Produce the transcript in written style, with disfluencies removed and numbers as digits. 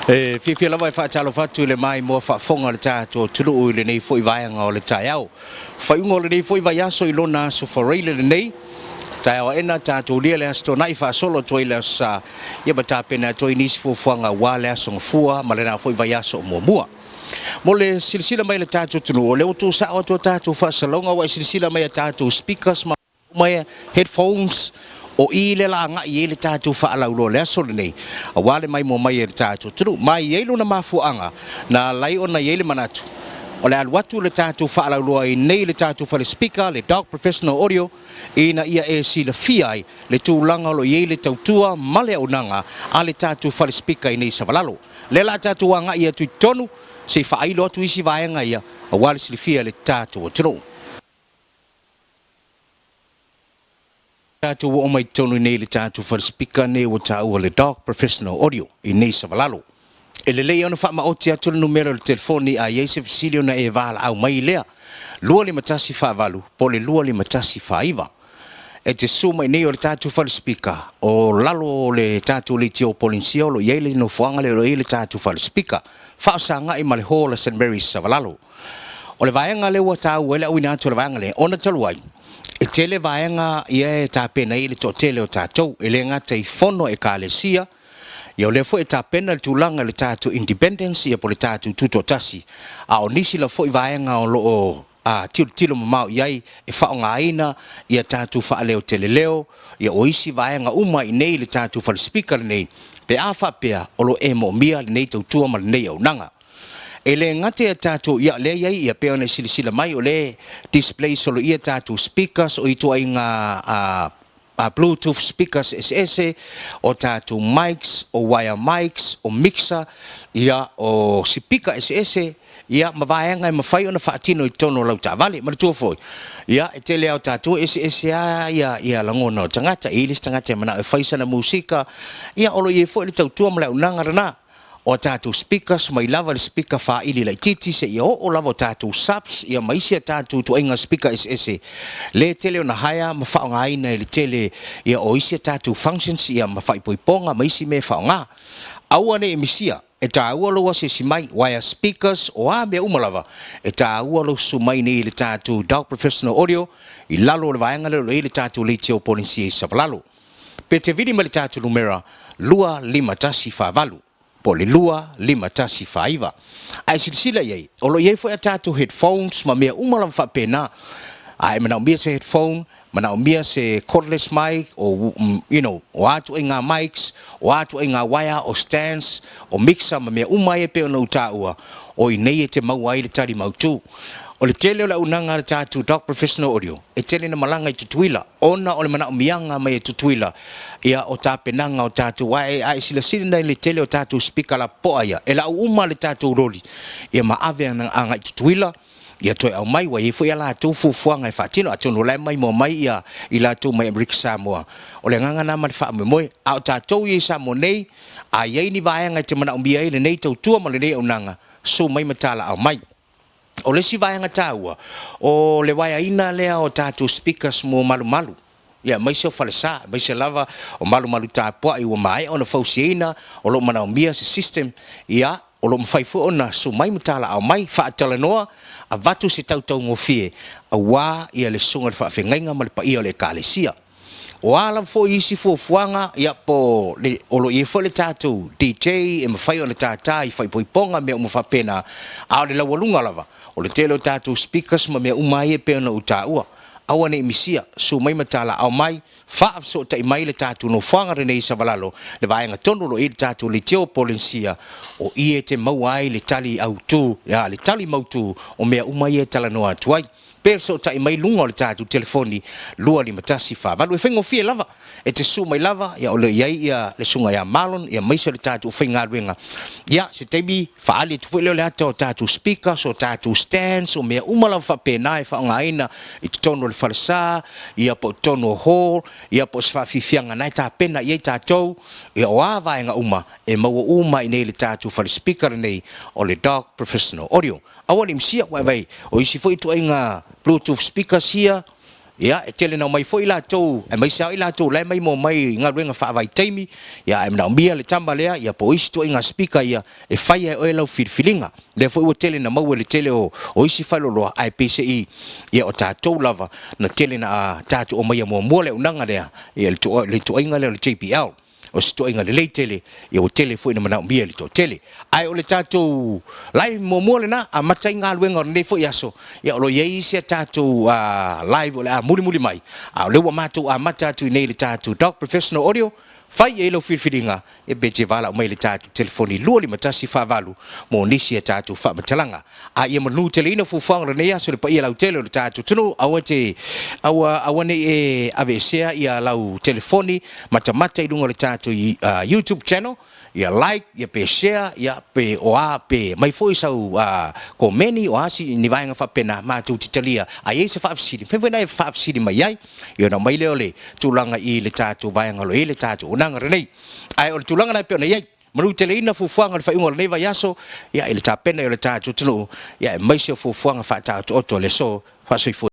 E fiafia lava e faatalofa atu i le maimoa faafofoga o le tatou atunuu i lenei foi vaega o le taeao. Faaiuga o lenei foi vaiaso i lona aso Faraile lenei, taeao aena tatou lia le Aso Toonai faasolo atu ai le Aso Sa, ia ma tapena atu ai nisi fuafuaga aua le Aso Gafua ma lena foi vaiaso o muamua. Mo le silasila mai a le tatou atunuu, o lea ua tuusao atu a tatou faasalalauga ua e silasila mai i a tatou speakers ma mai headphones, o i lea la agai i ai le tatou faalauiloa i le aso lenei, aua le maimoa mai e le tatou atunuu. Ma e i ai lona mafuaaga na ala ai ona i ai le manatu, o le alu atu le tatou faalauiloa i nei i le tatou fale speaker, le Dog Professional Audio, ina ia e silafia ai le tulaga o lo o i ai le tautua ma le auaunaga a le tatou fale speaker i nei Savalalo. Lea la a tatou agai atu i totonu, se i faailo atu isi vaega ia, aua le silafia e le tatou atunuu. Tatou oo mai totonu i nei i le tatou fale sipika nei ua taua le Dog Professional Audio i nei Savalalo. E lelei ona faamaoti atu le numera o le telefoni a i ai se fesili ona e valaau mai lea, 251 48 po o le 251 49. E te susu mai nei o le tatou fale sipika o lalo o le tatou leitio o Polenisia o lo o i ai le nofoaga lea o lo o i ai le tatou fale sipika faafesagai ma le Hall a Saint Mary's Savalalo. O le vaega lea ua taua ai le auina atu o le vaega lea, ona talu ai, e tele vaega ia e tapena ai le toatele o tatou, e le gata i fono a Ekalesia, ia o lea foi e tapena le tulaga i le tatou independence ia po o le tatou tutoatasi, a o nisi lava foi vaega o lo o tilotilo mamao i ai e faaaogaina ia tatou faaleoteleleo, ia o isi vaega uma i inei i le tatou fale speaker lenei, pe a faapea o lo o e moomia lenei tautua ma lenei auaunaga. E le gata ia tatou, ia lea e i ai, ia pei ona e silasila mai o lea e display solo ia tatou speakers, o ituaiga a bluetooth speakers eseese, o tatou mics, o wire mics, o mixer, ia o sipika eseese, ia ma vaega e mafai ona faatino i totonu o lau taavale. Manatua foi, ia e tele lava o tatou e eseese lava ia ia lagona o tagata. E i ai le isi tagata e manao e fai sana musika, ia o lo o i ai foi le tautua ma le auaunaga lena. O a tatou speakers, mai lava i le speaker faili laitiiti seia oo lava o tatou subs ia ma isi a tatou ituaiga speaker eseese le tele ona hire ma faaaogaina i le tele ia o isi a tatou functions ia ma faaipoipoga ma isi mea e faaaoga. Aua ne i misia, e taua lou asiasi mai, wire speakers, o a mea uma lava, e taua lou susu mai nei i le tatou Dog Professional Audio i lalo o le vaega lea o lo o i ai le tatou leitio Polenisia i Savalalo. Pe te vili mai le tatou numera 25148 po o le 25149. A e silasila i ai, o lo o i ai foi a tatou headphones ma mea uma lava faapena. A e manaomia se headphone, manaomia se cordless mic, o, you know, o a ituaiga mics, o a ituaiga wire, o stands, o mixer ma mea uma ia e pei ona ou taua, o i inei e te maua ai le tali mautu. O le tele o le auaunaga a le tatou Dog Professional Audio, e tele ina malaga i Tutuila, ona o le manaomiaga mai e Tutuila ia o tapenaga o tatou ae a e silasila i le tele o tatou speaker lapopoa ia e lau uma le tatou loli ia ma ave agai Tutuila ia toe aumai ua i ai foi a latou fuafuaga e faatino atonu o la e maimoa mai ia i latou mai Amerika Samoa o le agaga lena ma le faamoemoe a o tatou ia i Samoa nei a i ai ni vaega e te manaomia ai lenei tautua ma lenei auaunaga susu mai ma talaau mai. O le isi vaega taua, o le waeaina lea o tatou speakers mo malumalu, ia aemaise o falesa, aemaise lava o malumalu tapuai ua maea ona fausiaina, o lo o manaomia se system, ia, o lo o mafai foi ona susu mai ma talaao mai, faatalanoa, avatu se tautaugofie aua ia le susuga i le faafeagaiga ma le paia o le Ekalesia. O a lava foi isi fuafuaga, ia, po le, o lo o i ai foi le tatou DJ e mafai ona tātā i faaipoipoga, mea uma faapena, a o le laualuga lava, o le tele o tatou speakers ma mea uma ia e pei ona ou taua. Aua ne i misia, susu mai ma talaao mai, faafesootai mai le tatou nofoaga lenei i Savalalo, le vaega tonu o lo o i ai le tatou leitio o Polenisia, o i e te maua ai le tali autu, le tali mautu o mea uma ia e talanoa atu ai. Pe fesootai mai luga o le tatou telefoni 25148. E faigofie lava, e te susu mai lava, ia o lo o i ai ia le susuga ia Marlon, ia aemaise o le tatou aufaigaluega. Ia, se taimi faaali atu foi lea o le ata o tatou speakers, o tatou stands, o mea uma lava faapena e faaaogaina i totonu o le falesa, ia po o totonu o hall, ia po o se faafiafiaga na e tapena i ai tatou, ia o a vaega uma, e maua uma i inei i le tatou fale speaker lenei o le Dog Professional Audio. Aua ne i misia, aua e vaai, o isi foi ituaiga Bluetooth speakers ia, Ia, e tele na omai foi latou, aemaise lava o i latou la e maimoa mai i galuega faavaitaimi, ia ae manaomia le tama lea, ia po o isi ituaiga speaker ia e faia e oe lau filifiliga. Lea foi ua tele na maua i le tele o o isi faleoloa, ae peiseai, ia o tatou lava na tele na tatou aumaia muamua le auaunaga lea, ia le le ituaiga lea o le JBL. O se ituaiga lelei tele, ia ua tele foi ina manaomia e le toatele. Ae o le tatou live muamua lena, amata ai galuega o lenei foi aso, ia o lo o i ai isi a tatou live o le a mulimuli mai, a o lea ua matou amata atu i inei i le tatou Dog Professional Audio, fai i ai lau filifiliga, ia pe te valaau mai i le tatou telefoni 251 48 mo nisi a tatou faamatalaga. A ia manuteleina fuafuaga o lenei aso i le paia lautele o le tatou atunuu, aua te, aua, aua ne i e aveesea ia lau telefoni matamata i luga o le tatou YouTube channel, ia like, ia pe share, ia pe o a, pe aumai foi sau komeni, o a si, ni vaega faapena, matou te talia. A i ai se faafesili, mafai foi ona e faafesili mai ai, ia ona aumai lea o le tulaga i le tatou vaega o lo o i ai le tatou auaunaga lenei. Ae o le tulaga lena e pei ona i ai. Manuteleina fuafuaga o le faaiuga o lenei vaiaso, ia, i le tapena o le tatou atunuu, ia, aemaise o fuafuaga faataotooto o le aso faasoifua.